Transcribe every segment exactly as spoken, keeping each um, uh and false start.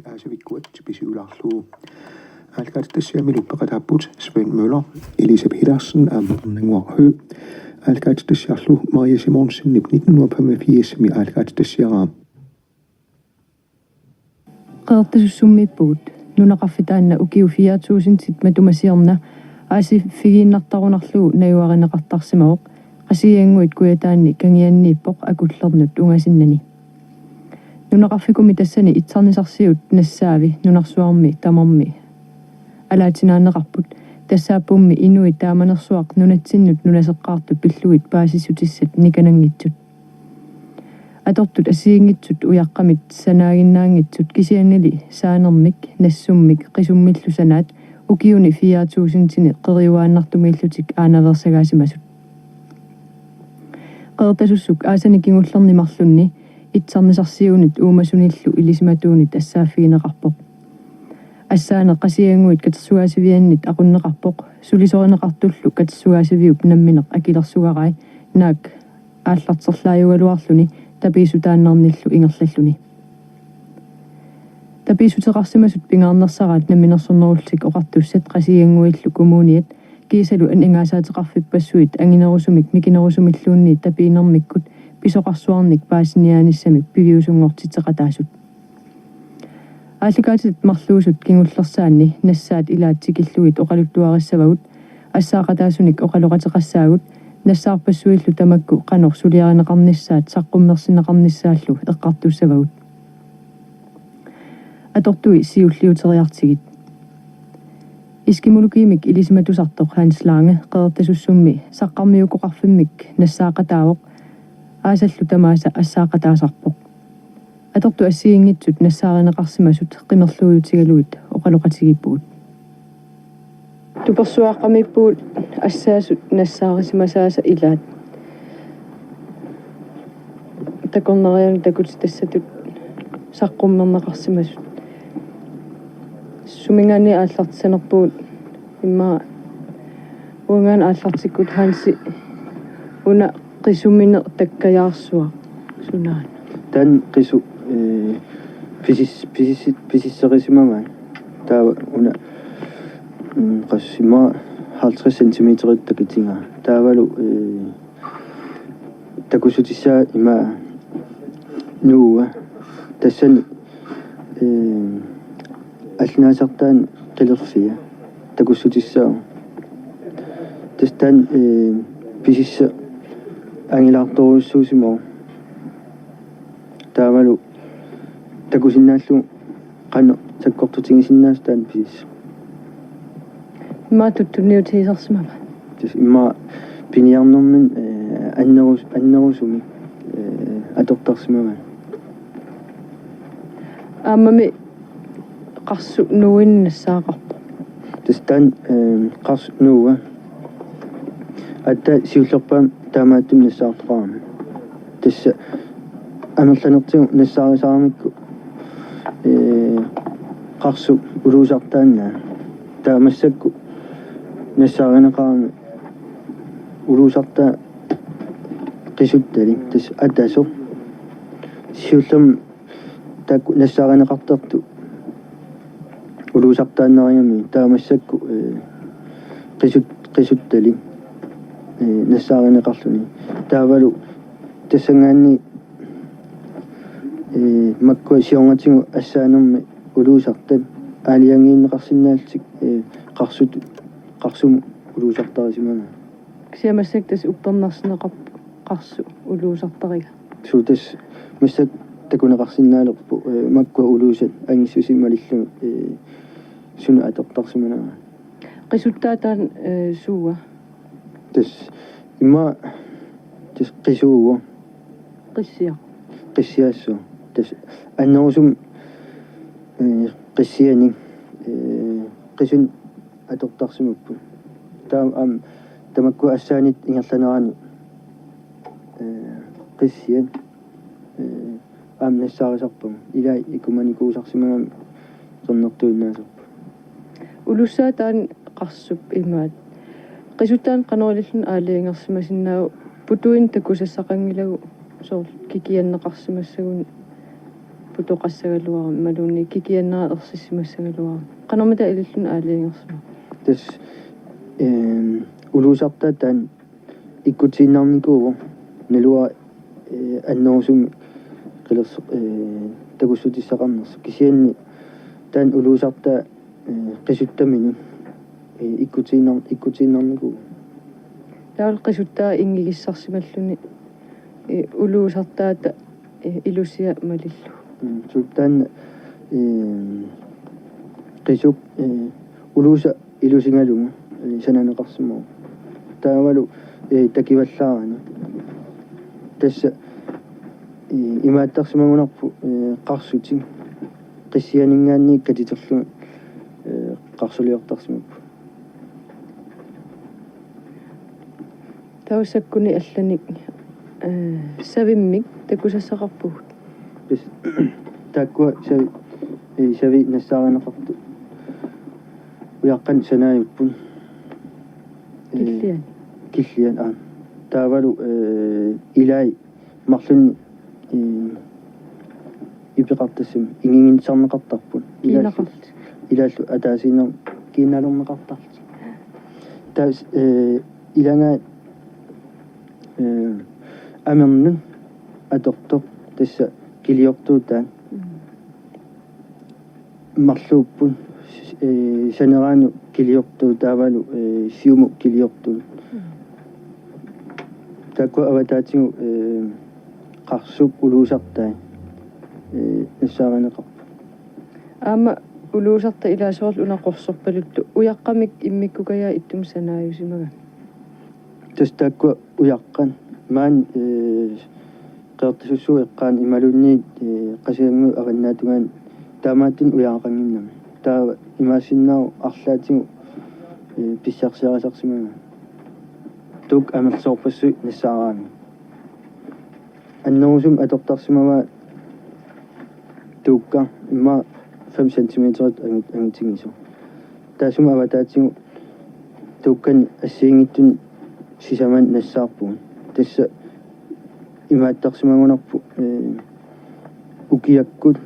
Aasivikkut pisiulaarlugu. Aallakaatitassiamilu peqataapput Svend Møller, Elisabeth Petersen aamma Arnannguaq Høegh. Aallakaatitassiarlu Maria Simonsenip nitten hundrede og femogfirsimi aallakaatitassiaraa. Qeqertasussummiippugut. Nunaqarfik taanna ukiut fire tusindit matuma siorna aasiffigiinnartarunarlugu najugarineqartarsimavoq, Qasigiannguit kujataanni kangianniippoq akullernut ungasinnani. Nunaqarfikkumi tassani itsarnisarsiut nassaavi nunarsuarmi tamarmi alaatsinaanneqarput, tassaappummi inuit taamanersuaq nunatsinnut nunaseqqaartut pillugit paasissutissat nikananngitsut. Atortut assigiinngitsut ujaqqamit sanaaginnaanngitsut kisiannili saanermik, nassummik, qisummillu sanaat ukiuni fire tusindini qeriuaannartumiillutik aanaveersagaasimasut. Qeqertasussuk aasani kingullerni marlunni itsarnisarsiunit uumasunillu ilisimatuunit assaaffigineqarpoq. Assaaneq Qasigiannguit katersugaasiviannit aqunneqarpoq, sulisorineqartullu katersugaasiviup nammineq akilersugarai, naak aallarterlaajugaluarluni tapiissutaannarnillu ingerlalluni. Tapiissuteqarsimasut pingaarnersaraat Namminersornerullutik Oqartussat, Qasigiannguillu Kommuniat kiisalu aningaasaateqarfippassuit anginerusumik mikinerusumilluunniit tapiinermikkut pisoqarsuarnik paasiniaanissamik piviusunngortitseqataasut. Aallakaatitat marluusut kingullersaanni nassaat ilaat tikillugit oqaluttuarissavagut, assaaqataasunik oqaloqateqassaagut, nassaarpassuillu tamakku qanoq suliarineqarnissaat saqqummersinneqarnissaallu eqqartussavagut. Atortui siulliuteriartigit. Eskimologiimik ilisimatusartoq Hans Lange Qeqertasussummi saqqarmiukoqarfimmik nassaaqataavoq, aasallu tamaasa assaaqataasarpoq. Atortut assigiinngitsut nassaarineqarsimasut qimerluujutigalugit oqaloqatigiippugut. Tupersuaqqamiippugut assaasut nassaarisimasaasa ilaat. Takornarianut takutitassatut saqqummerneqarsimasut. Suminngaanniit aallartissanerpugut, immaqa uangaana aallartikkutta Hansi, una qisumineq takkajaarsuaq sunaana. Taanna qisu, ee, pisis-, pisis-, pisisseqisimavaa. Taava una, mm, qassit immaqa halvtreds centimeterit takitigaa. Taavalu, ee, takussutissaa ima nuua. Tassani, ee, allinaasartaani qilerfia takussutissaavoq. Tassa taanna, ee, pisissaq angilaartorujussuusimavoq. Taavalu takusinnaallugu qanoq sakkortutigisinnaasoq taanna pisissaq. Immaqa tuttunniutigisarsimavaat. Tassa immaqa piniarnermini, ee, annerus-, annerusumik, ee, atortarsimavaat. Aammami qarsut nuuinnassaaqarpoq. Tassa taanna, ee, qarsut nuua. Aatsaat siullerpaamik taamaattumik nassaartoqarami. Tassa amerlanertigut nassaarisaaramikku, ee, qarsut uluusartaannaa. Taava massakkut nassaarineqarami uluusartaa qisuttalik, tassa atasoq. Siullermik taakku nassaarineqartartut uluusartaannarigamiuk taava massakkut, ee, qisut-, qisuttalik, ee, nassaarineqarluni. Taavalu tassanngaanniit, ee, makkua siornatigut assaanermi uluusartat aalajangiunneqarsinnaallutik, ee, qarsut, qarsumut uluusartarisimagaa. Kisianni massakkut tassa uppernarsineqarpoq qarsut uluusartariga. Suu, tassa massakkut takuneqarsinnaalerpoq, ee, makkua uluusat angissuseq malillugit, ee, suna atortarsimaneraat. Qisuttaa taanna, ee, suua? Tassa immaqa tassa qisuuvoq. Qissiaq. Qissiassooq. Tassa annerusumik, ee, qissianik, ee, qisunik atortarsimapput. Taava aamma tamakku assaanit ingerlanerani, ee, qissiat, ee, aamma nassaarisarpagut. Ilai ikumanikuusarsimagami qernertuinnaasarput. Ulussaat taanna qarsup imaat. Qisuttaa taanna qanoq ililluni aalajangersimasinnaava, putuinik takusassaqanngilagut soorlu kikianneqarsimassagunik? putoqassagaluarami imaluunniit kikiannera ersissimassagaluarami. Qanormita ililluni aalajangersimava? Tassa, ehm, uluusartaa taanna ikkutiinnarnikuuvoq, naluara, eh, annerusumik qilerso-, eh, takussutissaqarnersoq. Kisianni taanna uluusartaa, eh, qisuttaminut, eh, ikkutiinnar-, ikkutiinnarnikuuvoq. Taavalu qisuttaa inngigissarsimalluni, eh, uluusartaata, eh, ilusia malillugu. Mm, suu taanna, eh, qisup, eh, uluusa ilusigalugu, eh, sananeqarsimavoq. Taavalu, eh, takivallaarani. Tassa, eh, imaattarsimagunarpoq, eh, qarsutik. Qissianinngaanniit katiterlugit, eh, qarsuliortarsimapput. Taava sakkunik allanik, eh, savimmik takusassaqarpugut. Tassa taakkua savi, eh, savi nassaarineqartut ujaqqanik sanaajupput. Eh, killiani. Killiani, aa. Taavalu, eh, ilai marlunnik, eh, ipeqartassami inginnissarneqartarput. Ilaallu, kiinaqarlutik. Ilaallu ataasiinnarmik kiinnalerneqartarlutik. Taava, eh, ilagaat, eh, amernut atortoq tassa kiliortuutaat. Mm. Marluupput, eh, saneraanut kiliortuut taavalu, eh, siumut kiliortuut. Mm. Taakkua avataatigut, eh, qarsup uluusartai, eh, nassaarineqarput. Aamma uluusartat ilaasorlu una qorsorpaluttoq ujaqqamik immikkukajaat ittumik sanaajusimagami. Tassa taakkua ujaqqat maani, eh, Qeqertasussuup eqqaani imaluunniit, eh, Qasigiannguup avannaatungaani taamaattunik ujaaqannginnami. Taava imaassinnaavoq arlaatigut, eh, pissarsiarisarsimagami. Tuukkat amerlasoorpassuit nassaaraanni. Annerusumik atortarsimavaat tuukkat immaqa fem centimeterit angi-, angitigisoq. Taassuma avataatigut tuukkanik assigiinngitsunik sisamanik nassaarpugut. Tassa imaattarsimagunarpoq, eh, ukiakkut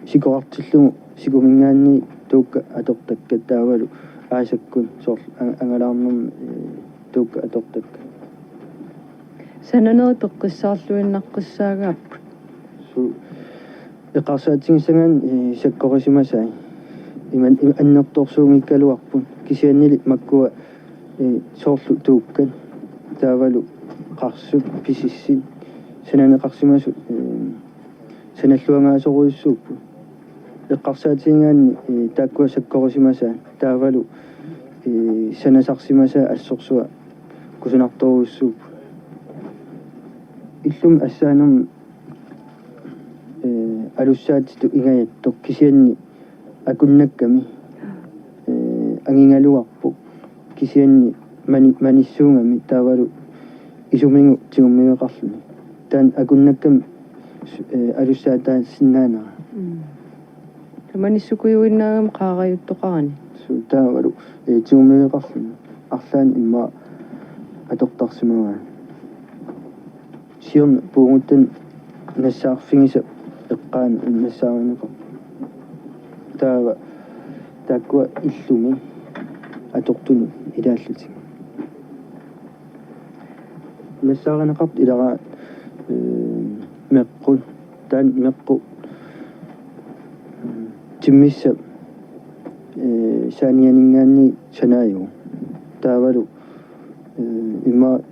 sikoqartillugu sikuminngaanniit tuukkat atortakkat taavalu aasakkut soorlu a-, angalaarnermi, eh, tuukkat atortakkat. Sananerit peqqissaarluinnaqqissaagaapput. Suu, eqqarsaatigissagaanni, eh, sakkorisimasai. Iman-, im-, annertoorsuunngikkaluarput. Kisiannili makkua, eh, soorlu tuukkat. Taavalu qarsut, pisissit. Sananeqarsimasut, eh, sanalluangaasorujussuupput. Eqqarsaatigigaanni, eh, taakkua sakkorisimasaat. Taavalu, eh, sanasarsimasaat assorsuaq kusanartorujussuupput. Illumi assaanermi, eh, alussaatitut ingajattoq kisianni akunnakkami, eh, angigaluarpoq kisianni mani-, manissuugami taavalu isumigut tigummiveqarluni. Taanna akunnakkami su-, eh, alussaataasinnaanera. Mm. Manissukujuinnaagami qaarajuttoqarani. Suu taavalu, eh, tigummiveqarluni. Arlaannik immaqa atortarsimavaa. Siorna puuguttanik nassaarfigisaq eqqaani nassaarineqarpoq. Taava taakkua illumi atortunut ilaallutik. Nassaarineqartut ilaraa, eh, meqqut, taanna meqqut, eh, timmissap, eh, saanianinngaanniit sanaajuvoq. Taavalu, eh, immaqa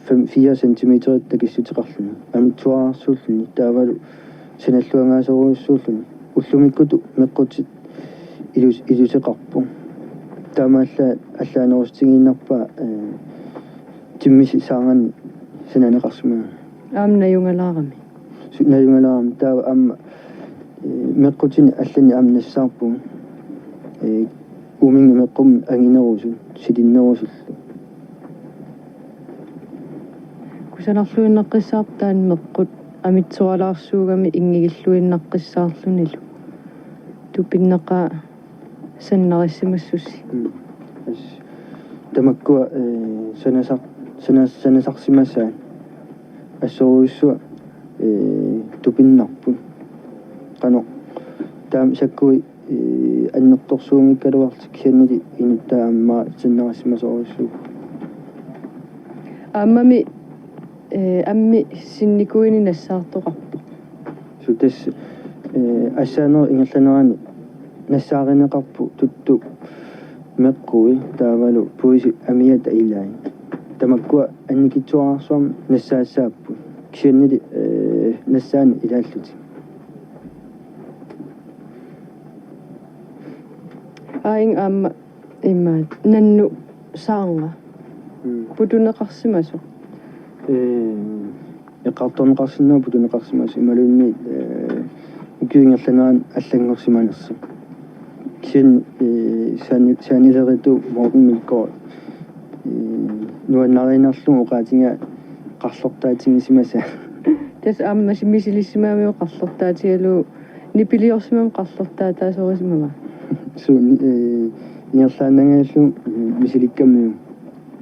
fem, fire centimeter takissuteqarluni. Amitsuararsuulluni. Taavalu sanalluangaasorujussuulluni. Ullumikkutut meqqutit ilus-, iluseqarpoq. Taamaallaat allaanerusutigiinnarpaa, eh, timmisi saarani sananeqarsimagami. Aamma najugalaarami. Su-, najugalaarami. Taava aamma, eh, meqqutinik allanik aamma nassaarpugut. Eh, uuminnga meqqummi anginerusut, silinnerusullu. Kusanarluinnaqqissaarpoq taanna meqqut amitsualaarsuugami inngigilluinnaqqissaarlunilu. Tupinneqaaq sannarissimassusii. Mm. As-, tamakkua, eh, sanasar-, sanas-, sanasarsimasaat assorujussuaq, eh, tupinnarput. Qanoq taama sakkui, ee, annertorsuunngikkaluarlutik kisiannili inuttaa aamma sannarisimasorujussuuvoq. Aammami, ee, ammi sinnikuini nassaartoqarpoq. Suu tassa, ee, assaanerup ingerlanerani nassaarineqarpoq tuttu meqqui taavalu puisit amiata ilai. Tamakkua annikitsuararsuarmik nassaassaapput. Kisiannili, ee, nassaanut ilaallutik. Ain aamma imaat nannut saarnga. Mm. Putuneqarsimasoq. Ee, eqqartorneqarsinnaavoq putuneqarsimasoq imaluunniit, ee, ukiup ingerlanerani allanngorsimanersoq. Kisianni, ee, saani-, saanileritooq Morten Mølgaard, ee, nuannariinnarlugu oqaatigaa qarlortaatigisimasaa. Tassa aamma misilissimagamiuk qarlortaatigalugu nipiliorsimammat qarlortaataasorisimavaa. Suu, ee, ingerlaannangajallugu, ee, misilikkamiuk.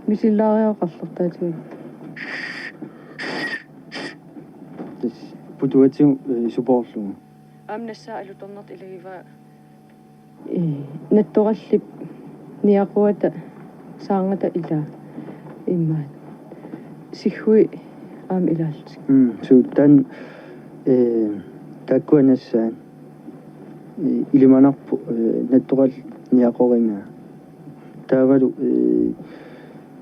Misilaariaruk qarlortaatigalugu. Tassa putuatigut, ee, supoorlugu. Aamma nassaat alutornartoq ilagivaa. Ee, nattorallip niaquata saarngata ilaa. Imaat. Siggui aamma ilaallutik. Mm, suu taanna, ee, taakkua nassaat, ee, ilimanarpoq, ee, nattorallip niaqorigaa. Taavalu, ee,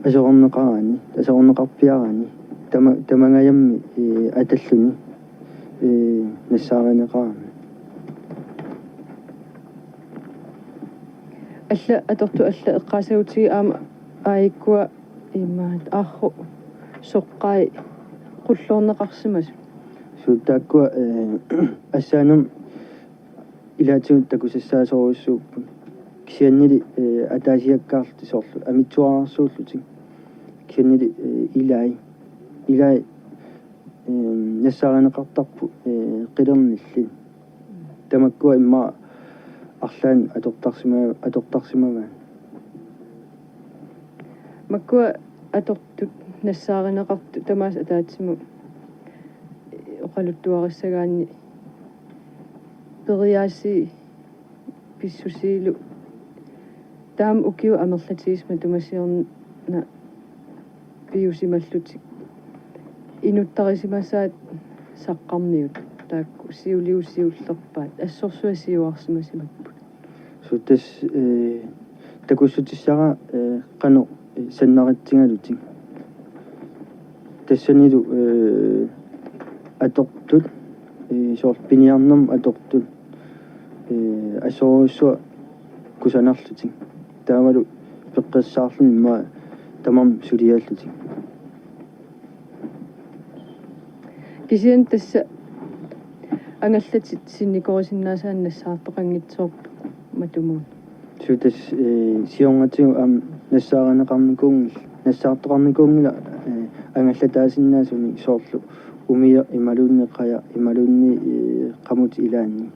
aserorneqarani, aserorneqarpiarani, tama-, tamangajammi, ee, atalluni, ee, nassaarineqarami. Alla atortut alla eqqaasagutsigit aamma aajukkua imaat aarru soqqai qulloorneqarsimasut. Suu taakkua, ee, assaanermut ilaatigut takusassaasorujussuupput. Kisiannili, ee, ataasiakkaarlutik soorlu amitsuararsuullutik. Kisiannili, ee, ilai. Ilai, ee, nassaarineqartarput, ee, qilernillit. Tamakkua immaqa arlaannik atortarsima-, atortarsimavaat. Makkua atortut nassaarineqartut tamaasa ataatsimut oqaluttuarissagaanni periaasii pissusiilu taama ukiut amerlatigisut matuma siorna piusimallutik inuttarisimasaat saqqarmiut taakku siuliusiullerpaat assorsuaq siuarsimasimapput. Suu tassa, ee, takussutissara, ee, qanoq, ee, sannaritsigalutik. Tassanilu, ee, atortut, ee, soorlu piniarnermut atortut, ee, assorujussuaq kusanarlutik. Taavalu peqqissaarluni immaqa tamarmik suliaallutik. Kisianni tassa angallatit sinnikorisinnaasaannik nassaartoqanngitsoorput matumuuna. Suu tassa, ee, siornatigut aamma nassaarineqarnikuunngil-, nassaartoqarnikuunngilaq, ee, angallataasinnaasunik soorlu umiaq imaluunniit qajaq imaluunniit, ee, qamutit ilaanni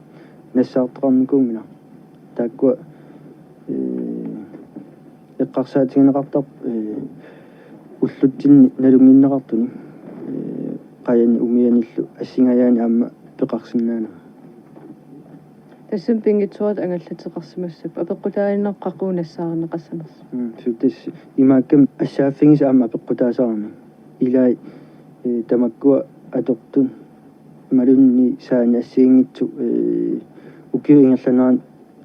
nassaartoqarnikuunngilaq. Taakkua, ee, eqqarsaatigineqartarput, ee, ullutsinni nalunnginneqartunik, ee, qajanik umianillu assingajaannik aamma peqarsinnaanera. Tassami pinngitsoorata angallateqarsimassapput apeqqutaaginnarpoq qaqugu nassaarineqassanersoq. Mm, suu tassa imaakkami assaaffigisoq aamma apeqqutaasarami. Ilai, ee, tamakkua atortut imaluunniit saani assigiinngitsut, ee, ukiup ingerlanerani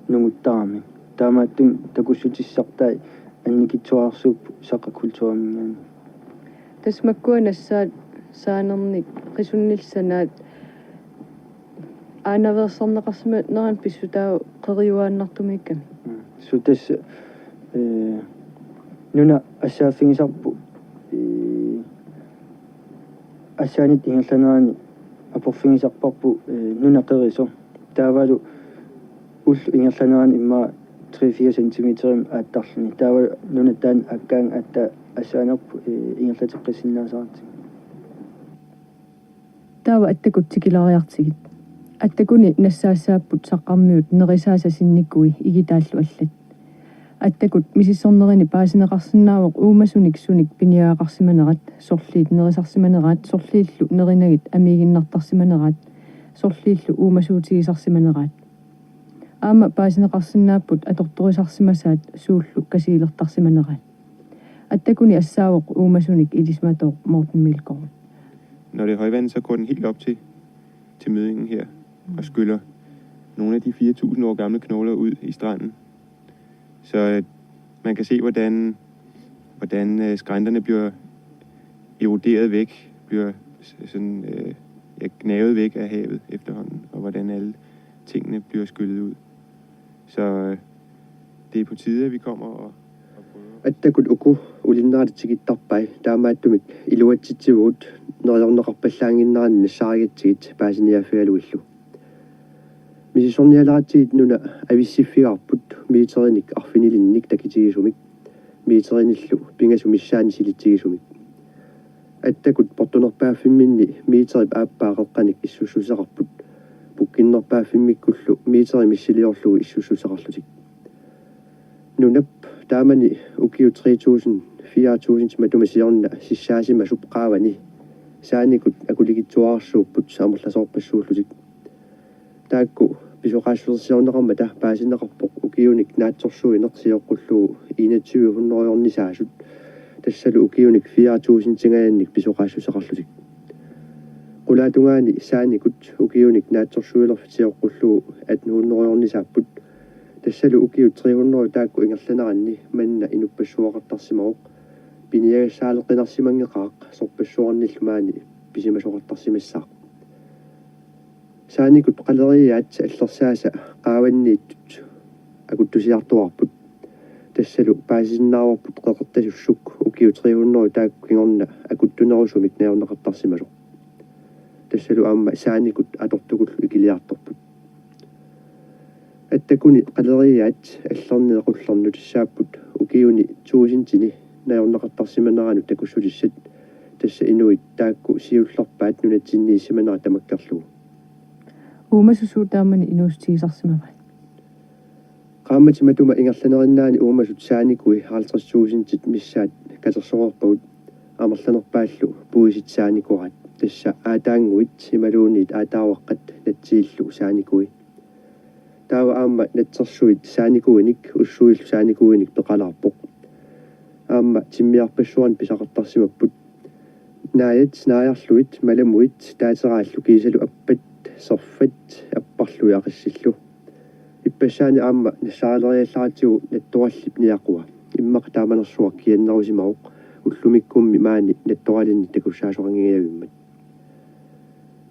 nunguttarami. Taamaattumik takussutissartai annikitsuararsuupput saqqakulturiminngaanniit. Tassa makkua nassaat saanernik qisunnillu sanaat aanaveersorneqarsimanerannut pissutaavoq qeriuaannartumiikkami. Mm. Suu tassa, ee, nuna assaaffigisarput, ee, assaanit ingerlanerani aporfigisarparput, ee, nuna qerisoq. Taavalu ullup ingerlanerani immaqa tre-fire centimeterimik aattarluni. Taavalu nuna taanna aakkaangat aatsaat assaanerput, ee, ingerlateqqissinnaasaratsigu. Taava Attakut tikilaariartigit. Attakuni nassaassaapput saqqarmiut nerisaasa sinnikui igitaallu allat. Attakut misissornerini paasineqarsinnaavoq uumasunik sunik piniagaqarsimanerat, sorliit nerisarsimaneraat, sorliillu nerinagit amiiginnartarsimaneraat, sorliillu uumasuutigisarsimaneraat. Aamma paasineqarsinnaapput atortorisarsimasaat suullu kasiilertarsimaneraat. Attakuni assaavoq uumasunik ilisimatooq Morten Meldgaard. Når det er højvande, så går den helt op til, til møddingen her og skyller nogle af de fire tusind år gamle knogler ud i stranden. Så øh, man kan se, hvordan, hvordan øh, skrænterne bliver eroderet væk, bliver s- sådan, øh, ja, gnavet væk af havet efterhånden, og hvordan alle tingene bliver skyllet ud. Så øh, det er på tide, at vi kommer og, og prøver. Attakut uku ulinnaata tikittarpai, taamaattumik iluatsitsivugut neriorneqarpallaannginneranni nassaarigatsigit paasiniaaffigalugillu. Misissornialeratsigit nuna avissiffigaarput meterinik arfinilinnik takitigisumik, meterinillu pingasut missaanni silitsigisumik. Attakut portunerpaaffimminni meterip aappaa qeqqanik issussuseqarput, pukkinnerpaaffimmikkullu meteri missiliorlugu issussuseqarlutik. Nunap taamani ukiut tre tusind, fire tusind matuma siorna sissaasimasup qaavani saanikut akulikitsuararsuupput amerlasoorpassuullutik. Taakku pisoqaassusersiorneqarmata paasineqarpoq ukiunik naatsorsuineq sioqqullugu enogtyve hundrede-ornisaasut, tassalu ukiunik fire tusindingajannik pisoqaassuseqarlutik. Qulaatungaani saanikut ukiunik naatsorsuinerfit sioqqullugu atten hundrede-ornisaapput, tassalu ukiut tre hundrede taakku ingerlaneranni manna inuppassuaqartarsimavoq, piniagassaaleqinarsimanngeqaaq sorpassuarnillu maani pisimasoqartarsimassaaq. Saanikut qaleriaat allersaasa qaavanniittut akuttusiartuaarput. Tassalu paasisinnaavarput qeqertasussuk ukiut tre hundrede taakku kingorna akuttunerusumik najorneqartarsimasoq. Tassalu aamma saanikut atortukullu ikiliartorput. Attakuni qaleriaat allerni qullernut tassaapput ukiuni tusindini najorneqartarsimaneranut takussutissat, tassa inuit taakku siullerpaat nunatsinniissimanerat tamakkerlugu. Uumasut suut taamani inuussutigisarsimavaat? Qaammatit matuma ingerlanerinnaani uumasut saanikui halvtreds tusindit missaat katersoreerpagut, amerlanerpaallu puisit saanikoraat, tassa aataannguit imaluunniit aataavaqqat natsiillu saanikui. Taava aamma natsersuit saanikuinik ussuillu saanikuinik peqalaarpoq. Aamma timmiarpassuarnik pisaqartarsimapput. Naajat, naajarluit, malamuit, taateraallu kiisalu appat, serfat, apparlui aqissillu. Ippassaani aamma nassaaraleriallaratsigu nattorallip niaqua. Immaqa taamanersuaq kiannerusimavoq, ullumikkummi maani nattoralinnik takussaasoqanngingajavimmat.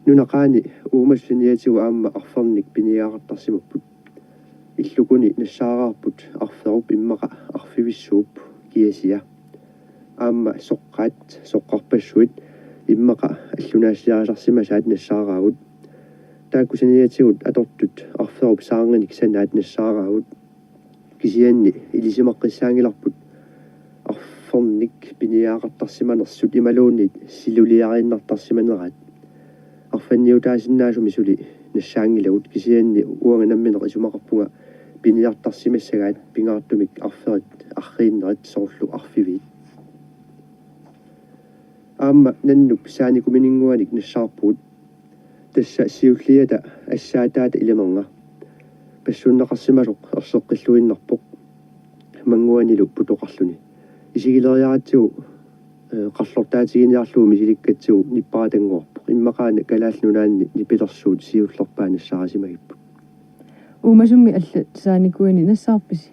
Nunaqaani uumasut saniatigut aamma arfernik piniagaqartarsimapput. Illukuni nassaaraarput arferup immaqa arfivissuup kiasia. Aamma soqqaat, soqqarpassuit immaqa allunaassiarisarsimasaat nassaaraagut. Taakku saniatigut atortut arferup saarnginik sanaat nassaaraagut. Kisianni ilisimaqqissaanngilarput arfernik piniagaqartarsimanersut imaluunniit siluliariinnartarsimaneraat. Arfanniutaasinnaasumik suli nassaanngilagut, kisianni uanga nammineq isumaqarpunga piniartarsimassagaat pingaartumik arferit arriinnerit, soorlu arfiviit. Aamma nannup saanikuninnguanik nassaarpugut. Tassa siulliata assaataata ilimernga. Passunneqarsimasoq erseqqilluinnarpoq mannguanilu putoqarluni. Isigileriaratsigu, eh, qarlortaatiginiarlugu misilikkatsigu nipparatannguarpoq. Immaqaana Kalaallit Nunaanni nipilersuut siullerpaat nassaarisimagipput. Uumasummi allat saanikuini nassaarpisi?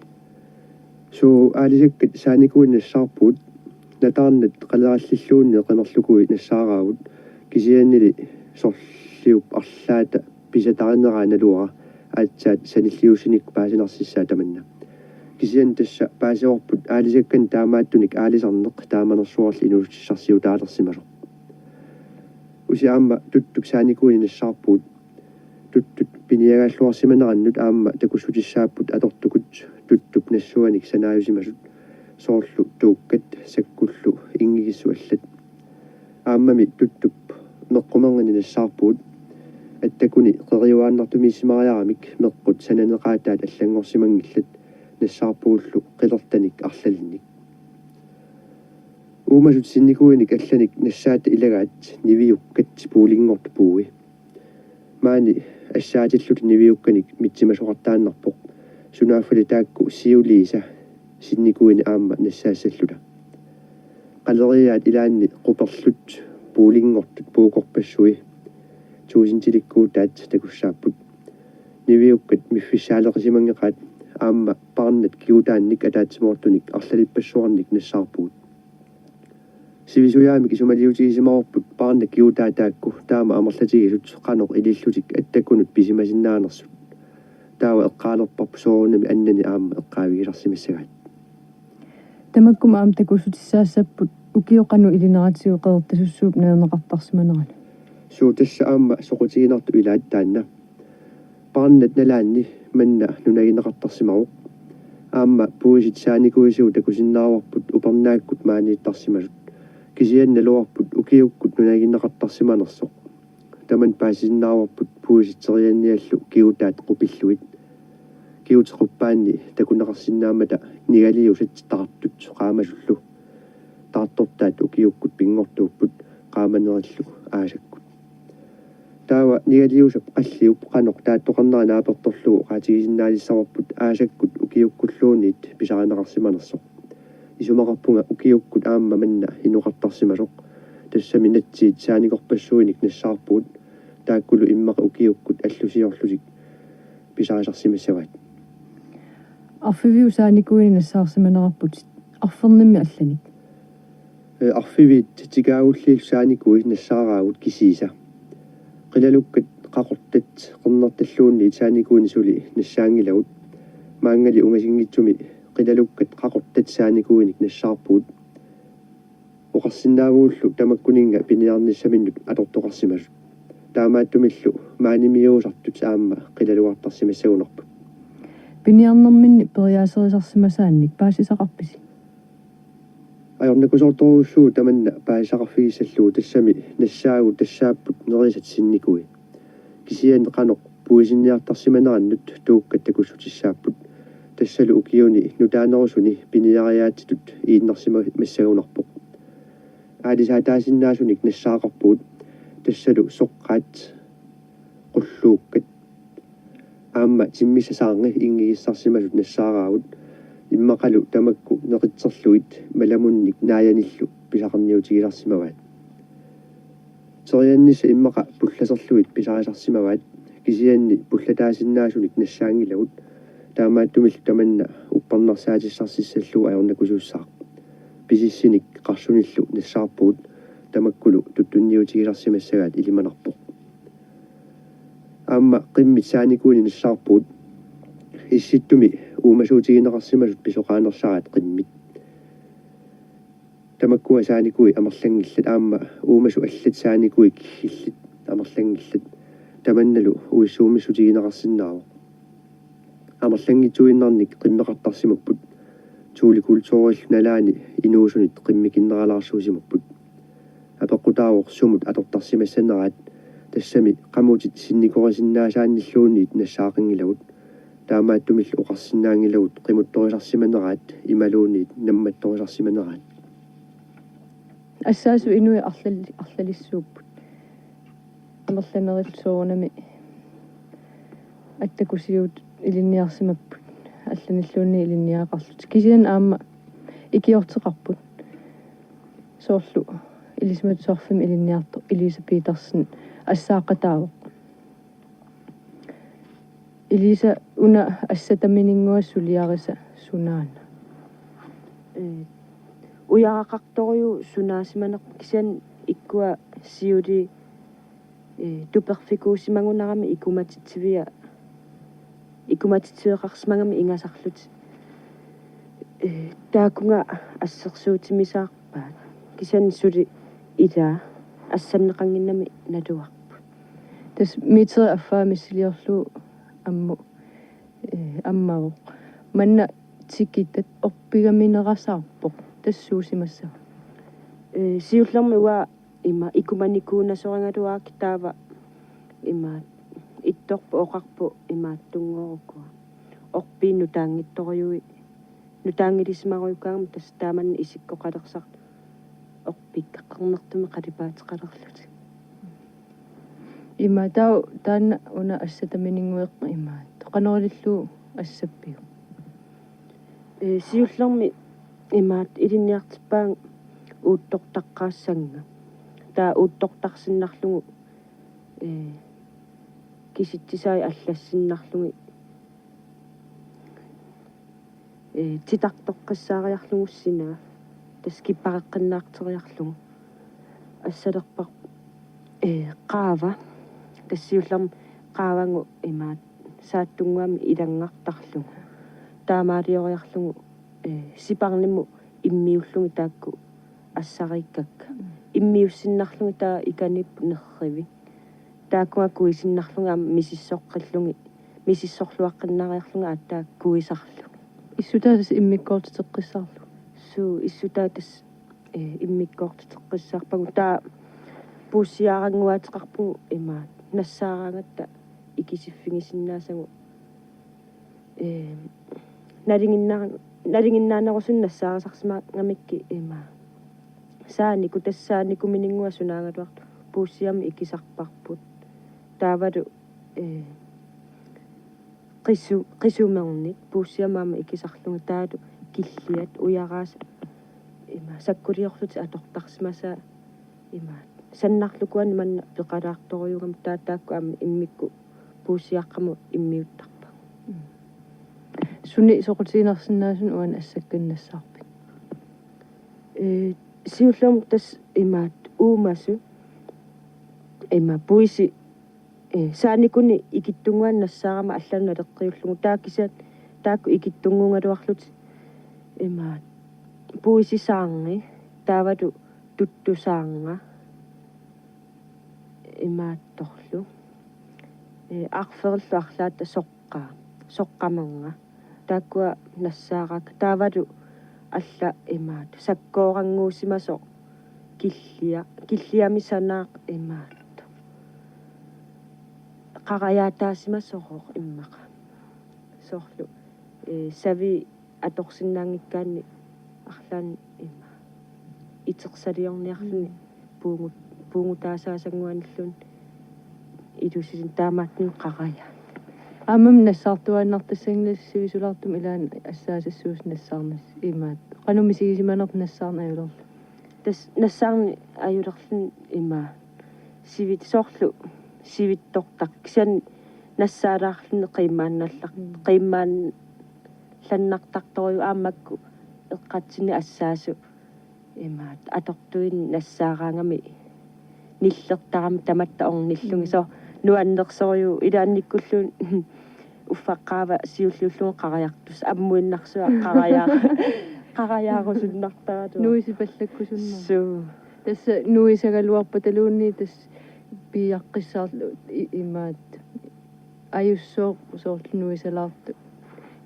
Suu, aalisakkat saanikuini nassaarpugut. Nataarnat qalerallilluunniit qimerlukui nassaaraagut. Kisiannili sorliup arlaata pisatarineraa naluara, aatsaat sanilliussinikkut paasinarsissaat tamanna. Kisianni tassa paasivarput aalisakkanik taamaattunik aalisarneq taamanersuarli inuussutissarsiutaalersimasoq. Usi aamma tuttup saanikuini nassaarpugut. Tuttut piniagaalluarsimanerannut aamma takussutissaapput atortukut tuttup nassuanik sanaajusimasut, soorlu tuukkat, sakkullu inngigissut allat. Aammami tuttup meqqumernini nassaarpugut. Attakuni qeriuaannartumiissimariaramik meqqut sananeqaataat allanngorsimanngillat, nassaarpugullu qilertanik arlalinnik. Uumasut sinnikuinik allanik nassaatta ilagaat niviukkat puulinngortut puui. Maani assaatilluta niviukkanik mitsimasoqartaannarpoq, sunaaffali taakku siuliisa sinnikuini aamma nassaassalluta. Qaleriaat ilaanni quperlut puulinngortut puukorpassui tuusintilikkuutaat takussaapput. Niviukkat miffissaaleqisimanngeqaat aamma paarnat kigutaannik ataatsimoortunik arlalippassuarnik nassaarpugut. Sivisujaamik isumaliutigisimavarput paarnat kigutaat taakku taama amerlatigisut qanoq ilillutik attakunut pisimasinnaanersut. Taava eqqaalerparput soorunami annani aamma eqqaavigisarsimassagaat. Tamakkuma aamma takussutissaassapput ukioq qanoq ilineratigut Qeqertasussuup najorneqartarsimanerani. Suu, tassa aamma soqutiginartut ilaat taanna. Paarnat nalaanni manna nunagineqartarsimavoq. Aamma puisit saanikuisigut takusinnaavarput upernaakkut maaniittarsimasut. Kisianni naluarput ukiukkut nunagineqartarsimanersoq. Tamanna paasisinnaavarput puisit terianniallu kigutaat qupillugit. Kigutit quppaanni takuneqarsinnaammata nigaliusat taartut qaamasullu. Taartortaat ukiukkut pinngortuupput qaamanerillu aasakkut. Taava nigaliusap qalliup qanoq taartoqarnera naapertorlugu oqaatigisinnaalissavarput aasakkut ukiukkulluunniit pisarineqarsimanersoq. Isumaqarpunga ukiukkut aamma manna inoqartarsimasoq. Tassami natsiit saanikorpassuinik nassaarpugut. Taakkulu immaqa ukiukkut allusiorlutik pisarisarsimassavaat. Arfiviup saanikuini nassaarsimanerarputit arfernimmi allanik? Ee, arfiviit tikaagulliillu saanikui nassaaraagut kisiisa. Qilalukkat qaqortat qernertalluunniit saanikuinik suli nassaanngilagut. Maanngali ungasinngitsumi qilalukkat qaqortat saanikuinik nassaarpugut. Oqarsinnaavugullu tamakkuninnga piniarnissaminnut atortoqarsimasut. Taamaattumillu maanimiuusartut aamma qilalugartarsimassagunarput. Piniarnerminni periaaserisarsimasaannik paasisaqarpisi? Ajornakusoortorujussuuvoq tamanna paasisaqarfigissallugu, tassami nassaagut tassaapput nerisat sinnikui. Kisianni qanoq puisinniartarsimanerannut tuukkat takussutissaapput. Tassalu ukiuni nutaanerusuni piniariaatsitut iinnarsimassagunarpoq. Aalisaataasinnaasunik nassaaqarpugut. Tassalu soqqaat, qulluukkat aamma timmissasaarngi inngigissarsimasut nassaaraagut. Immaqalu tamakku neqitserlugit malamunnik naajanillu pisaqarniutigisarsimavaat. Teriannissat immaqa pullaserlugit pisarisarsimavaat, kisianni pullataasinnaasunik nassaanngilagut. Taamaattumillu tamanna uppernarsaatissarsimassallugu ajornakusuussaaq. Pisissinik qarsunillu nassaarpugut, tamakkulu tuttunniutigisarsimassagaat ilimanarpoq. Aamma qimmit saanikuinik nassaarpugut. Issittumi uumasuutigineqarsimasut pisoqaanersaraat qimmit. Tamakkua saanikui amerlanngillat aamma uumasut allat saanikui kiggillit amerlanngillat. Tamannalu uissuumissutigineqarsinnaavoq. Amerlanngitsuinnarnik qimmeqartarsimapput. Thule kulturillu nalaani inuusunit qimmikinneralaarsuusimapput. Apeqqutaavoq sumut atortarsimassaneraat, tassami qamutit sinnikorisinnaasaannilluunniit nassaaqanngilagut. Taamaattumillu oqarsinnaanngilagut qimuttorisarsimaneraat imaluunniit nammattorisarsimaneraat. Assaasut inuit arlal-, arlalissuupput. Amerlanerit soorunami attakusiut ilinniarsimapput. Allanilluunniit ilinniagaqarlutik. Kisianni aamma ikiorteqarput. Soorlu Ilisimatusarfimmi ilinniartoq Elisa Petersen assaaqqataavoq. Elisa, una assataminninnguaq suliarisa sunaana? Ee, ujaraqartorujuk sunaasimanerput, kisianni ikkua siulii, ee, tuperfikuusimagunarami ikumatitsivia-, ikumatitsiveqarsimagami ingasarlutik. Ee, taakkununnga assersuutimisaarpaat. Kisianni suli ilaa assanneqannginnami naluarput. Tassa meterit affaa missiliorlugu ammu-, ee, ammavoq. Manna tikitat orpigaminersaarpoq. Tassuusimassava? Ee, siullermik uanga ima ikumanikuunasorigaluarakkit, taava ima ittorpoq oqarpoq imaattunngorukua. Orpiit nutaanngitsorujui-, nutaanngilisimarujukkaangami, tassa taamanna isikkoqalersartoq orpiit qernertumik qalipaateqalerlutik. Ima taava taanna una assat tamaninngueq imaattoq. Qanoq ilillugu assappiuk? Ee, siullermik imaattoq ilinniartippaannga uuttortaqqaassannga. Taava uuttortarsinnarlugu, ee, kisitsisai allassinnarlugit, ee, titartoqqissaariarlugu sinaa, tassa kippareqqinnaarteriarlugu. Assalerpar-, ee, qaava, tassa siullermik qaavagut imaattoq saattunnguamik ilanngartarlugu. Taamaalioriarlugu, ee, siparnimut immiullugit taakku assariikkakka. Mm. Immiussinnarlugit taava ikaniipput nerrivik. Taakkununnga kuisinnarlugit aamma misissoqqillugit, misissorluaqqinnaariarlugit aatsaat kuisarlugit. Issutaat tassa immikkoortiteqqissaarlugu. Suu, issutaat tassa, ee, immikkoortiteqqissaarpagut. Taava puussiaarannguaateqarpugut imaattoq nassaaraangatta ikisiffigisinnaasagut. Ee, nalinginnaar-, nalinginnaanerusunik nassaarisarsimagamikkit ima. Saaniku, tassa saanikumininnguaq sunaagaluartoq puussiamik ikisarparput. Taavalu, ee, qisu-, qisumernik puussiamik aamma ikisarlugit taavalu killiat ujaraasa ima sakkuliorlutik atortarsimasaat ima. Sannarlukuani manna peqalaartorujugami taava taakku aamma immikkut puussiaqqamut immiuttarpagut. Mm. Sunik soqutiginarsinnaasunik uani assakkanik nassaarpit? Ee, siullermik tassa imaattoq uumasut. Ima puisi, ee, saanikunik ikittunnguanik nassaarama allanut naleqqiullugu. Taava kisianni taakku ikittunnguugaluarlutik imaattoq puisisaarngi, taavalu tuttusaarnga imaattorlu. Ee, arferillu arlaata soqqaa, soqqamernga. Taakkua nassaaraakka taavalu alla imaattoq sakkoorannguusimasoq killia-, killiami sanaaq imaattoq. Qarajaataasimasoq immaqa. Soorlu, ee, savi atorsinnaanngikkaanni arlaanni ima itersaliorniarluni. Mm. Puugut-, puugutaasaasanguanilluunniit ilusilinnik taamaattunik qarajaat. Aammami nassaartuaannartassanngilat sivisulaartumik ilaanni assaasassuusi nassaarnasi imaattoq. Qanoq misigisimanerpa nassaarneq ajulerlugu? Tassa nassaarneq ajulerluni ima sivit-, soorlu sivitsortaq. Kisianni nassaalaarluni qiimmaannallar-, mm, qiimmaanlannartartorujuk aamma makku eqqatsinni assaasut imaattoq atortuinik nassaaraangami nillertarami tamatta ornillugit. Mm. Soorlu nuannersorujuk ilaannikkulluunniit uffa qaava siulliullugu qarajartussaq ammuinnarsuaq qaraja-, qarajaarusunnartaraluaq. Nuisipallakkusunnarpoq. Suu. Tassa nuisagaluarpataluunniit tassa piiaqqissaarlugu i-, imaattoq. Ajussooq soorlu nuisalaartoq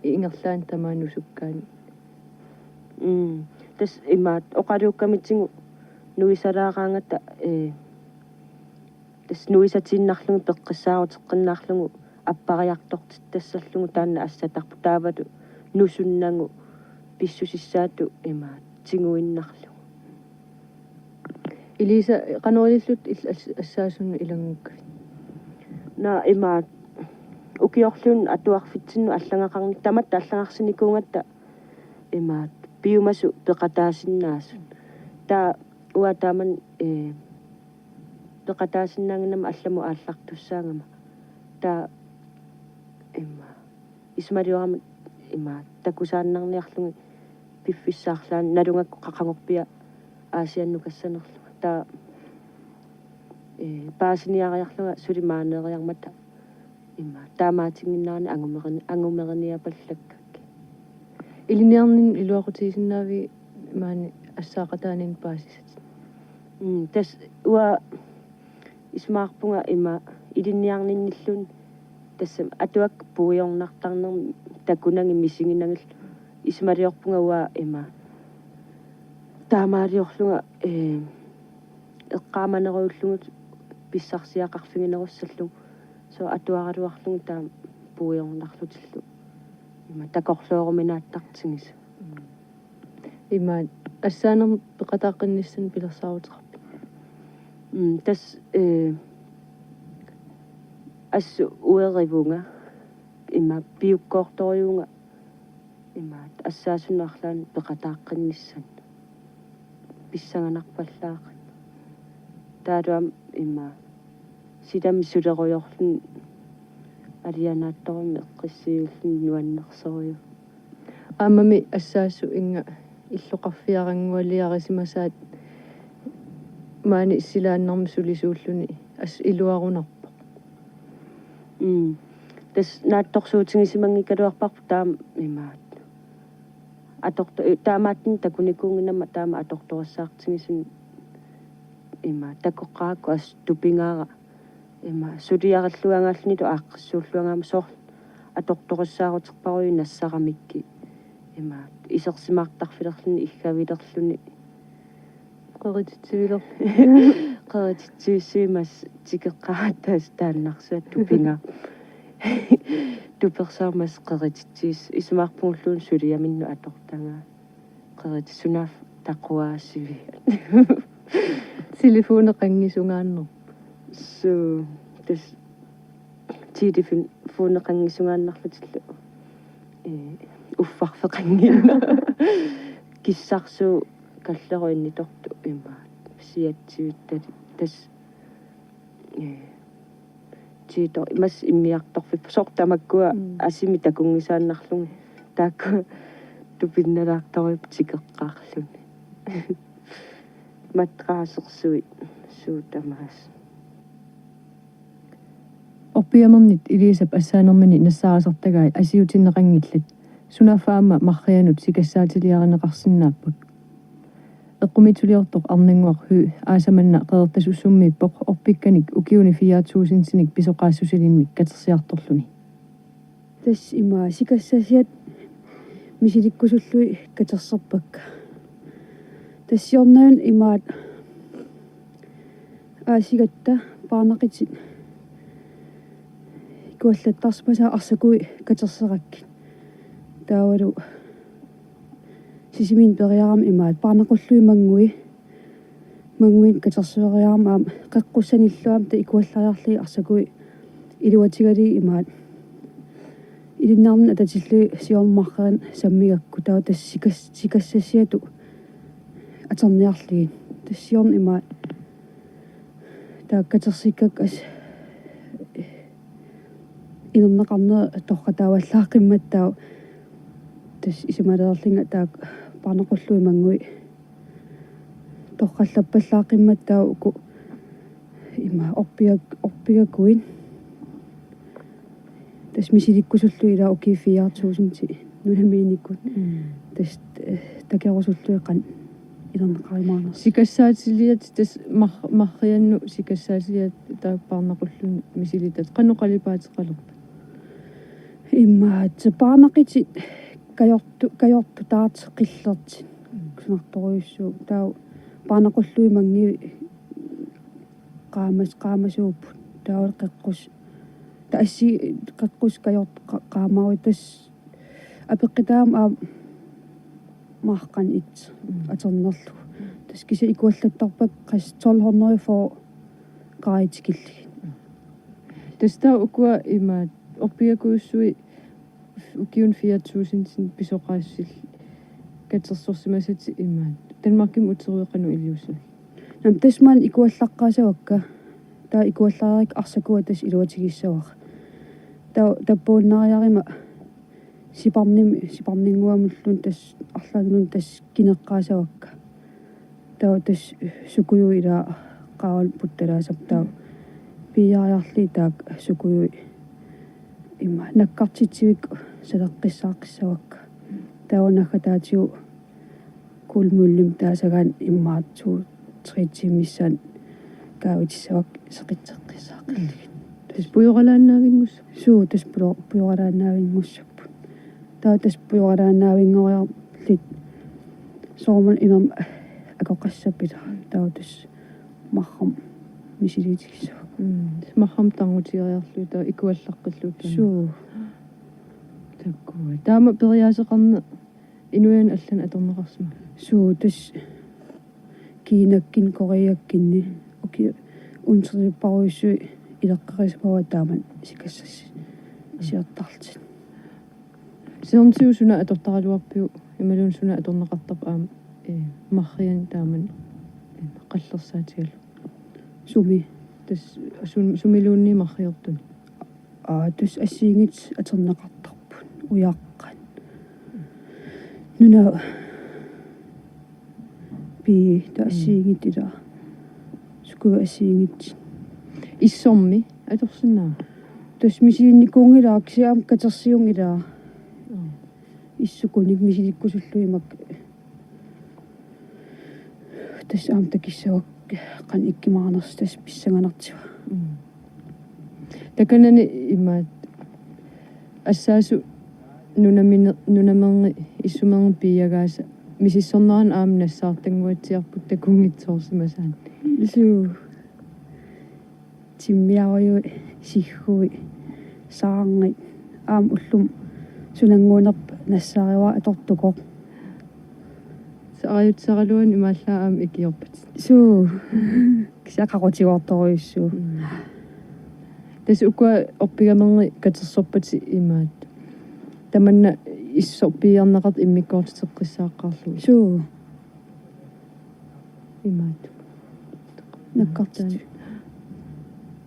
ingerlaannaq tamaani nusukkaanni. Mm. Tassa imaattoq oqaluukkamitigut nuisalaaraangata, ee, tassa nuisatiinnarlugu peqqissaaruteqqinnaarlugu appariartortittassallugu taanna assatarpoq taavalu nusunnagu pissusissaatut imaattoq tiguinnarlugu. Elisa, qanoq ilillutit il-, as-, assaasunut ilanngukkavit? Naa imaattoq ukiorluunniit atuarfitsinnut allagaqarn-, tamatta allagarsinikuugatta imaattoq piumasut peqataasinnaasut. Taava uanga taamani, ee, peqataasinnaannginnama allamut aallartussaagama. Taava ima isumaliorama ima takusaannarniarlugit piffissaq arlaanni nalugakku qaqugorpiaq Aasiannukassanerlunga. Taava, ee, paasiniariarlunga suli maaneeriarmata ima taamaatinnginnerani angumerini-, angumeriniapallakkakkit. Ilinniarninni iluaqutigisinnaaviuk maani assaaqataaninni paasisatit? Mm, tassa uanga isumaqarpunga ima ilinniarninnilluunniit tassami atuakkat puigornartarnermik takunagit misiginagillu isumaliorpunga uanga ima taamaaliorlunga, ee, eqqaamanerujullugit pissarsiaqarfiginerussallugu. Soorlu atuaraluarlugu taama puigornarlutillu ima takorlooruminaattartigisoq. Mm. Ima assaanermut peqataaqqinnissannut pilersaaruteqarpit? Mm, tassa, ee, Assut uerivunga, ima piukkoortorujunga, ima assaasunut arlaannut peqataaqqinnissannik pissanganarpallaaqaaq. Taavalu aamma ima silami sulerujoorluni alianaatsorummi eqqissiviulluni nuannersorujuk. Aammami assaassut inga illoqarfiaranngualiarisimasaat maani silaannarmi sulisuulluni assut iluarunarpoq. Mm. Tassa naatsorsuutigisimanngikkaluarparput taama imaattoq. Atorto-, taamaattumik takunikuunnginnama taama atortorissaartigisumik ima takoqqaarakku assut tupigaara. Ima suliarilluagaallunilu aaqqissuulluagaama soorlu atortorissaaruterparujuk nassaramikkit. Ima isersimaartarfilerluni iggavilerluni. Qerititsiviler-. Qerititsivissuit massa tikeqqaaratta tassa taannarsuaq tupigaara. Tupersaarmat qerititsivis isumaqarpunga ulluunniit suliaminnut atortagaa. Qerititsunaaf taquaasivi. Telefoneqanngisungaannerpoq. Suu, tassa telefoneqanngisungaannarlutillu. Ee, uffarfeqannginnama. Kissarsuup kallerup innitortup ima siatsivittali. Tassa ee, tiito, massa immiartorfik-, soorlu tamakkua. Mm. Asimi takunngisaannarlugit. Taakku tupinnalaartorujuupput tikeqqaarluni. Matraasersuit suut tamaasa. Orpiamernit Elisap assaanermini nassaarasartagai asiutinneqanngillat. Sunaaffa aamma Marrianut sikassaatiliarineqarsinnaapput. Eqqumiitsuliortoq Arnannguaq Høegh aasaq manna Qeqertasussummiippoq orpikkanik ukiuni fire tusindinik pisoqaassusilimmik katersiartorluni. Tassa ima sikassasiat misilikkusullugit katersorpakka. Tassa siorna imaattoq aasigatta paarnaqitit ikuallattarsimasaat arsakuit katerserakkit. Taavalu Sisimiuni periarama imaattoq paarnaqullugit mannguit, mannguit katerseriarama aamma qeqqussanillu aamma taava ikuallariarlugit arsakuit iluatigalugit imaattoq. Ilinnarnani atatillugit siorna Marrianut sammigakku taava tassa sikas-, sikassasiatut atorniarlugit. Tassa siorna imaattoq taava katersikkakku assut inerneqarnera torrataavallaaqqimmata taava tassa isumalereerlunga taakku paarnaqullugit mannguit torrallappallaaqqimmata taava uku ima orpiak-, orpigakuit. Tassa misilikkusullugit ilaa ukiut fire tusindit nunamiinikut. Mm. Tassa, eh, takerusullugit qanoq ilerneqarumaarnersoq. Sikassaatiliat tassa Mar-, Marrianut sikassaatiliat taakku paarnaqullugit misilitat qanoq qalipaateqalerpat? Imaattoq paarnaqitit kajortu-, kajortutaartut qillertit. Mm. Kusanartorujussuupput taava paarnaqullugit mannguit qaamas-, qaamasuupput. Taava qeqqus-, taava assi qeqqus kajort-, qa-, qaamaruit tassa apeqqutaavoq aamma marrani ittoq. Mm. Atornerlugu. Tassa kisianni ikuallattarpakka qassit tolv hundrede og fyrre grader tikillugit. Tassa taava ukua imaattoq orpigakujussuit ukiuni fire tusindinik pisoqaassusillit katersorsimasatit imaattoq. Danmarkimi uteruit qanoq iliussavigit? Naamik, tassa maani ikuallaqqaasavakka. Taava ikuallariarakku arsakua tassa iluatigissavara. Taava tappaannariaruma siparnimi, siparninnguamulluunniit tassa arlaannulluunniit tassa kineqqaasavakka. Taava tassa sukujuit ilaa qaavani puttalaassapput taava piiaariarlugit taakku sukujuit ima nakkartitsivikkut saleqqissaaqqissavakka. Taava naggataatigut Kuulmullim taasagaanni immaqa to tre timer missaani kaavitissavakka seqitseqqissaaqqillugit. Tassa pujoralaannaavinngussapput? Suu, tassa pujo-, pujoralaannaavinngussapput. Taava tassa pujoralaannaavinngoriarlugit soorunami imermik akoqassapput ilaa. Taava tassa marrama misiliutigissavakka. Mm, tassa marrama tarnutigiariarlugit taava ikuallaqqillugit taanna. Suu. Takkua. Taama periaaseqarneq inuiannut allanut atorneqarsimava? Suu, tassa Kinakkinni, Koreakkinni. Uki-, untripparujussuit Ileqqorisimavaa taamak sikassas siortarlutik. Siornatigut suna atortaraluarpiuk imaluunniit suna atorneqartarpa aamma, eh, marrianik taamak, eh, qallersaatigalugu? Sumi? Tassa sun-, sumiluunniit marriortunik? Aa, tassa assigiinngitsut atorneqartarput ujaqqat. Nuna pii taava assigiinngitsut ilaa. Sukujuit assigiinngitsut. Issormi atorsinnaava? Tassa misilinnikuunngilara kisianni aamma katersiunngilaa. Aa. Issukunik misilikkusullugu imak. Tassa aamma takissavara qanoq ikkumaarnersoq tassa pissanganartigaa. Mm. Takanani imaattoq assaasoq nunamine-, nunameerneq issumeerneq piiagaasa misissornerani aamma nassaartannguatsiarput takunngitsoorsimasaannik. Suu. Timmiarujuit, sigguit, saarngit. Aamma ullumi sunannguunerput nassaarivara atortukoq. Saqajutseraluani imaallaat aamma ikiorpatit. Suu. Kisianni qaqutigoortorujussuuvoq. Mm. Tassa ukua orpigaminnik katersorpatit imaattoq. Tamanna issorpiiarneqartut immikkoortiteqqissaaqqaarlugit. Suu. Imaattoq. Nakkartitsivik.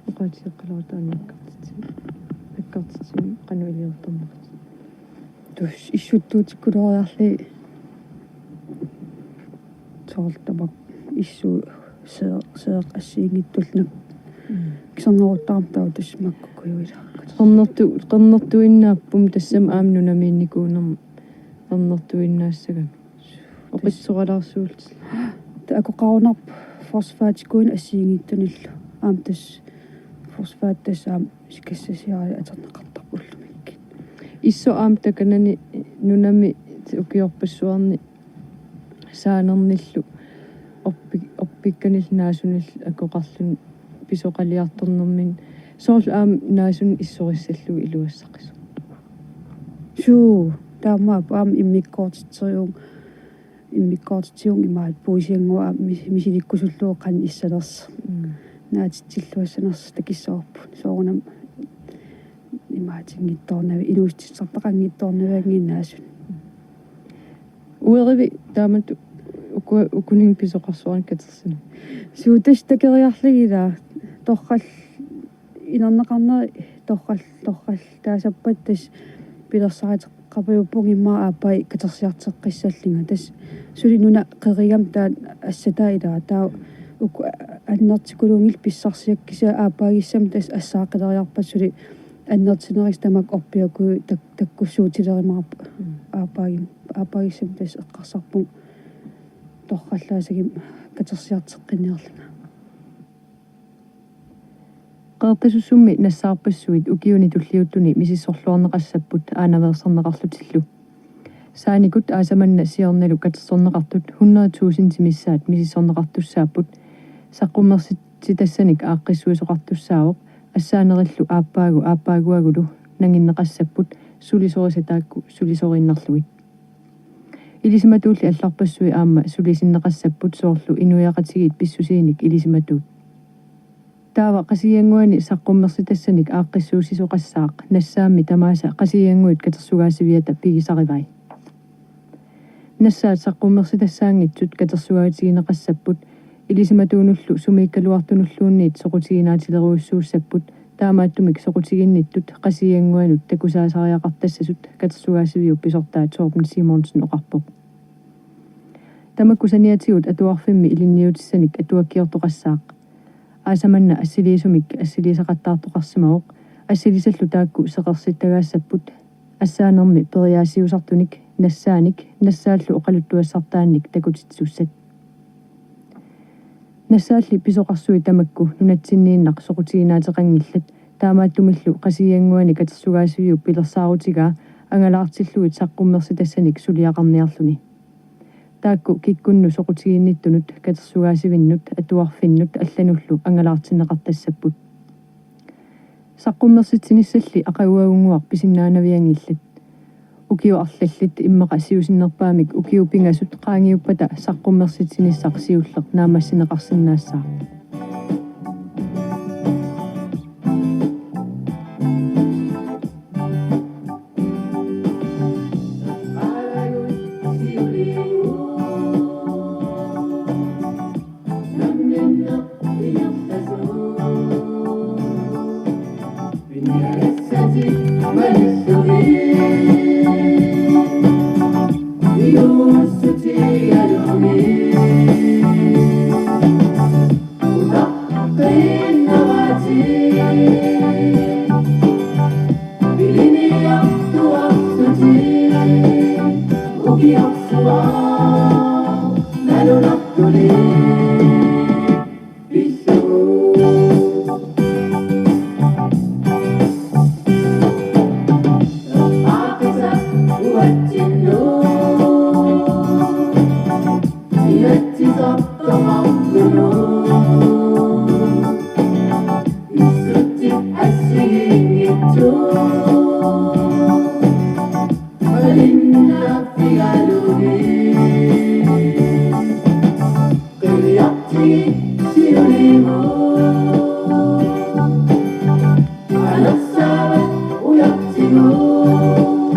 Oqaatigeqqaluartoq nakkartitsivik. Nakkartitsivik qanoq iliortorneqartigisoq. Tassa issuttuutikkuloriarlugit soorlu tamakku issuseeq, seeq assigiinngitsullu. Mm. Kiserneruttarami taava tassa makku kujuilaakkat. Qernertu-, qernertuinnaapput tassami aamma nunamiinnikuunermi qernertuinnaassagami. Oqitsoralaarsuullutik. Taava akoqarunarpoq fosfatikuunik assigiinngitsunillu. Aamma tassa fosfat tassa aamma sikassasiaralugu atorneqartarpoq ullumikkut. Issoq aamma takanani nunami ukiorpassuarni saanernillu orpi-, orpikkanillu naasunillu akoqarluni pisoqaliartornermini soorlu aamma naasunik issorissallugu iluassaqisoq. Suu, taamaappoq aamma immikkoortitseriuvunga, immikkoortitsivunga imaattoq puisiannguaq aamma mis-, misilikkusullugu qanoq issanersoq. Mm. Naatitsilluassanersoq takissavarput. Soorunami imaatinngitsoornavi-, inuussutissartaqanngitsoornavianngilaq naasunik. Uerivit taamatut uku-, ukuninnga pisoqarsuarnik katersineq? Suu, tassa takeriarlugit ilaa. Torral-, inerneqarneri torral-, torrallaassappat tassa pilersaaruteqarpajuppunga immaqa aappai katersiarteqqissallunga. Tassa suli nuna qerigami taanna assataa ilaa. Taava uku annertukuluunngillat pissarsiakka kisianni aappaagissamut tassa assaaqqileriarpat suli annertunerisa tamakku orpiakkuit tak-, takkussuutilerumaarput. Mm. Aappaagim-, aappaagissamut tassa eqqarsarpunga torrallaassaguma katersiarteqqinniarlunga. Qeqertasussummi nassaarpassuit ukiuni tulliuttuni misissorluarneqassapput aanaveerserneqarlutillu. Saanikut aasaq manna siornalu katersorneqartut hundrede tusind missaat misissorneqartussaapput, saqqummersitsitassanik aaqqissuisoqartussaavoq, assaanerillu aappaagu aappaaguagulu nanginneqassapput sulisorisat taakku sulisoriinnarlugit. Ilisimatuulli allarpassuit aamma sulisinneqassapput soorlu inuiaqatigiit pissusiinik ilisimatuut. Taava Qasigiannguani saqqummersitassanik aaqqissuussisoqassaaq nassaammi tamaasa Qasigiannguit Katersugaasiviata pigisarivai. Nassaat saqqummersitassaanngitsut katersugaatigineqassapput, ilisimatuunullu sumiikkaluartunulluunniit soqutiginaatsilerujussuussapput, taamaattumik soqutiginnittut Qasigiannguanut takusaasariaqartassasut katersugaasiviup pisortaa Torben Simonsen oqarpoq. Tamakku saniatigut atuarfimmi ilinniutissanik atuakkiortoqassaaq. Aasaq manna assiliisumik assiliisaqattaartoqarsimavoq, assilisallu taakku seqersittagaassapput, assaanermi periaasiusartunik, nassaanik, nassaallu oqaluttuassartaannik takutitsisussat. Nassaalli pisoqarsuit tamakku nunatsinniinnaq soqutiginaateqanngillat, taamaattumillu Qasigiannguani katersugaasiviup pilersaarutigaa angalaartillugit saqqummersitassanik suliaqarniarluni. Taakku kikkunnut soqutiginnittunut, katersugaasivinnut, atuarfinnut allanullu angalaartinneqartassapput. Saqqummersitsinissalli aqaguagunnguaq pisinnaanavianngillat. Ukiut arlallit immaqa siusinnerpaamik ukiut pingasut qaangiuppata saqqummersitsinissaq siulleq naammassineqarsinnaassaaq. Ukiorsuaq nalunartulik pissuuvoq. Eqqaaqisaq uatsinnut inatsisartoqartunut. Pissutsit assigiinngitsut malinnaaffigalugit. Qiviartigit siulimut. Anersaavat ujartigut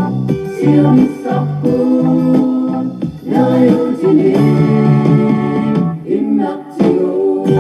siunissarput neriuutinik immertigut.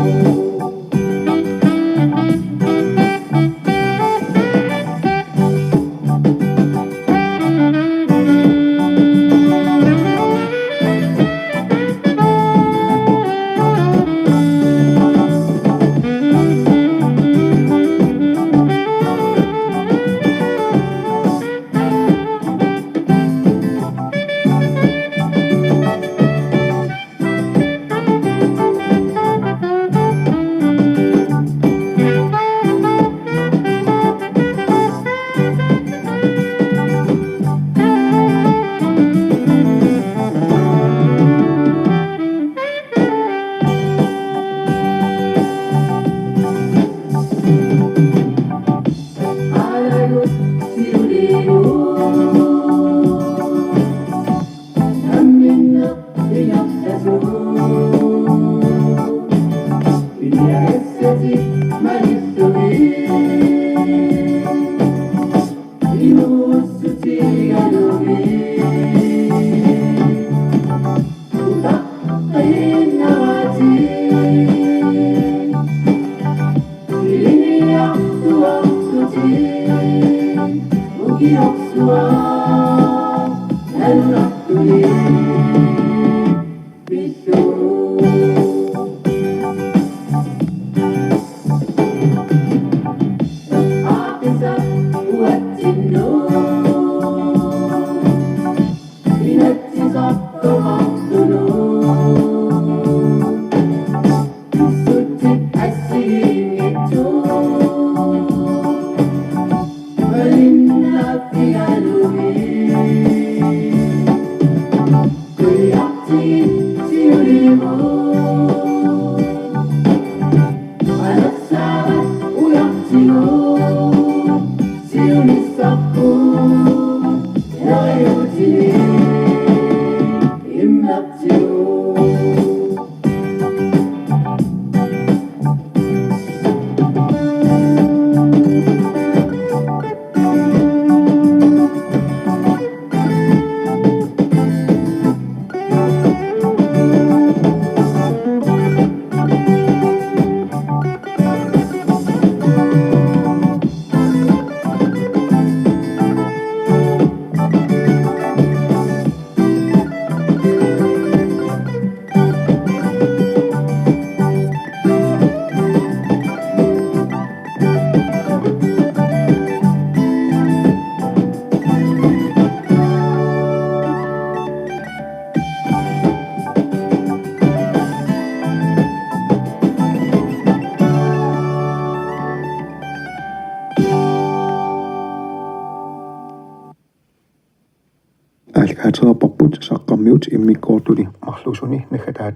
Aallakaatereerparput Saqqarmiut immikkoortuni marlusuni naggataat.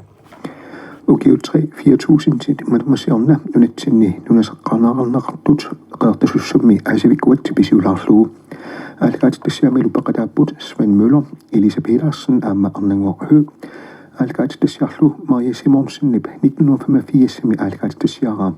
Ukiut tre fire tusindit matuma siorna nunatsinni nunasaqqaarneqartut Qeqertasussummi Aasivikkuat tipisiulaarlugu. Aallakaatitassiamilu peqataapput Svend Møller, Elisa Petersen aamma Arnannguaq Høegh. Aallakaatitassiarlu Maria Simonsenip nitten hundrede og femogfirsimi aallakaatitassiaraa.